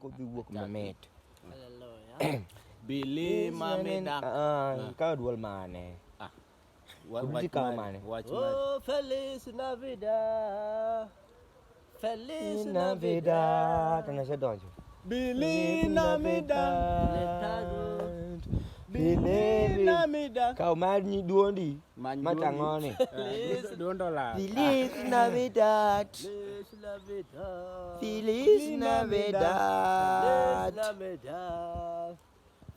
Kodhi wuok mamit. Hallelujah. Bili mamida. Ah, ikawo duol mane? Ah. Wach Wach ikawo mane? mane? Wach mane? Oh, Feliz Navidad. Feliz Navidad. Navidad. To nasedonjo. Bili Navidad. Bili Navidad. Kaw mar nyi duondi. Many Matang'one. Feliz Duondo lal. Feliz Navidad. Feliz Navidad. Feliz Feliz Navidad. Navidad.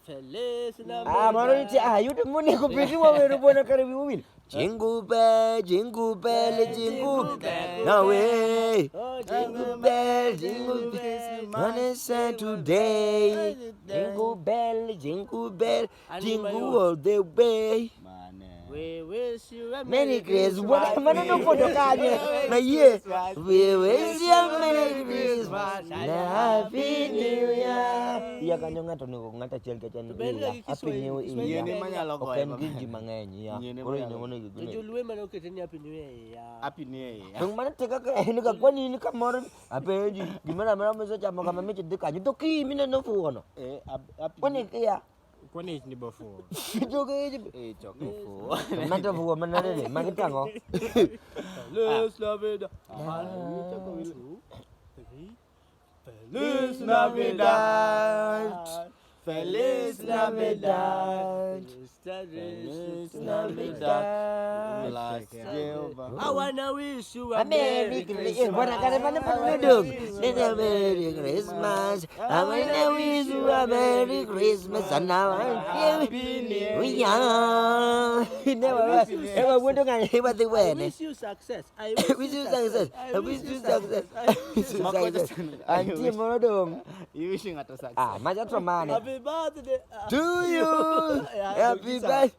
Feliz Navidad. Ah, mano nitie ah, yudo monego bed ni wawero bwana kare wiwa wil. Jingle bell, jingle bell, jingle bell. No way. Oh, Jingle bell, jingle bell. Gonna send today. Jingle bell, jingle bell, jingle all the way. Mane. We wish you a Merry Christmas. Bwana mano nopondo kanye. Mayie. We wish you a Merry Christmas and a Happy New Year. Iya kanyo ng'ato onego ng'ato achiel kachiel To ber ni iya. gi Happy Kiswahili- New Kiswahili Year. Yiende manyalo Ok goyo en gi maber. ji mang'eny iya. Yiende Koro manyalo in ema onego To ing'e. joluo ema nokete ni Happy New Year. Ya. Happy New Year. Dong mano te kaka en ga kwani in kamoro apenji gimoro amora misechamo kama mich dhi kanyo to kiny mineno fuwono. Eh, happy Kwani ikia. Kwani ich ni bofuwo. Jogo ich Eh, choko fuwo. Mato fuwo manade magi tang'o. Feliz Navidad. One, two, three. Feliz Navidad. Feliz Navidad. Feliz Feliz Navidad. Bless Jehovah. I wanna wish you A Merry Christmas. Bwana kare mane pod Nene Merry Christmas. I wanna wish you a Merry Christmas and now I'm Happy New We are. Never ever wuondo ng'ani wadhi I wene. wish you success. I Wish you success. I wish you success. I wish you Makocha success. sana. I Antie wish- moro dong'. You wishing at a success. Ah, macha to mane. Happy birthday. Ah, To you. Yeah, Happy birthday.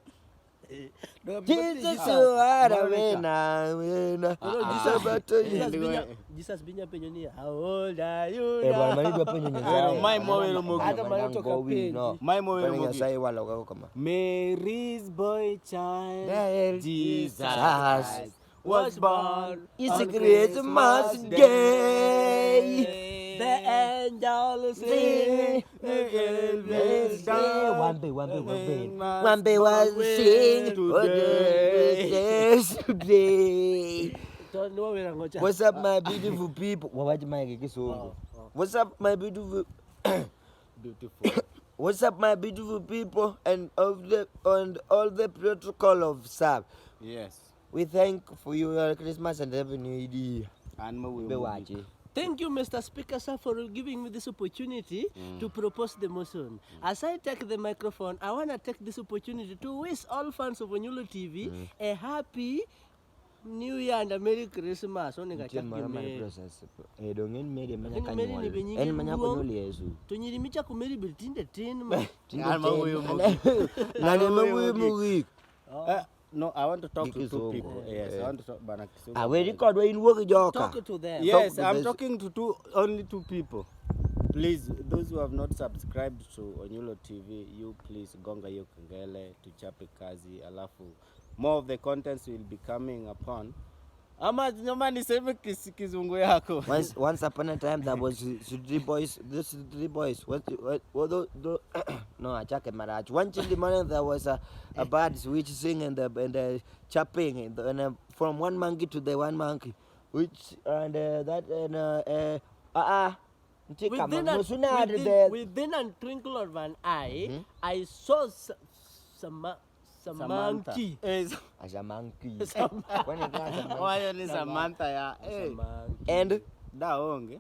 no, Jesus, you are a winner, winner. Jesus Sabato. Binya, Jesus Binya penjo ni how old are you Eh, bwana now? mani dwa penjo Nyasaye. Ero, mae mwawero mogik. Hata mano toka Gowi, no. penji. Mae mwawero Pane mogik. Nyasaye waloka kama. Mary's boy child, There Jesus Jesus was born. It's a on Christmas day. The angels Sing. sing. The angels Wambe, wambe, wambe. must Wambe was sing today. today. To niwawero ang'o cha? What's up, my beautiful people? Wawach mae gi kisungu. What's up, my beautiful Beautiful. What's up, my beautiful people, and of the and all the protocol of SAP. Yes. We thank for your Christmas and Happy New Year. An mawuoyo Be mogik. wachi. Thank you, Mr. Speaker, sir, for giving me this opportunity to propose the motion. As I take the microphone, I want to take this opportunity to wish all fans of Onyulo TV a happy New Year and a Merry Christmas. Onego Nitie achak gi moro mar Mary. process. Eh, dong' en Mary ema Lakini nyaka Mary ni nyuol. be nyinge En ma nyaka duong'. nyuol Yesu. To nyiri michako Mary be tinde tin ma. Tinde An mawuoyo tin. mogik. Ng'ani An mawuoyo mawuoyo mogik. No, I want to talk Gi to two Kizungu. people. Yes, Eh. I want to talk bana Kizungu. Ah, weri kodwa in wuo gi joka. Talk to them. Yes, Talk to I'm this- talking to two, only two people. Please, those who have not subscribed to Onyulo TV, you please gonga hiyo kengele tuchape kazi, alafu more of the contents will be coming upon. Ama nyoma niseme kizungu yako. Once upon a time there was three boys. This three boys. What the, no, achake marach. One chilly morning there was a bird which sing and the chopping and from one monkey to the one monkey, which and that and nitie kama Within a, mosunad within, the within a twinkle of an eye, I saw Samantha. Samanki. Eh, As a monkey. Kwani ka as a monkey? Wayo ni Samantha ya. Eh, Samanki. And da onge.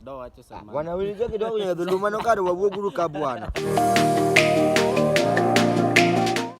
Da wacho Samantha. wanawilija kidogo nyadhuluma no kar wawuoguru ka bwana.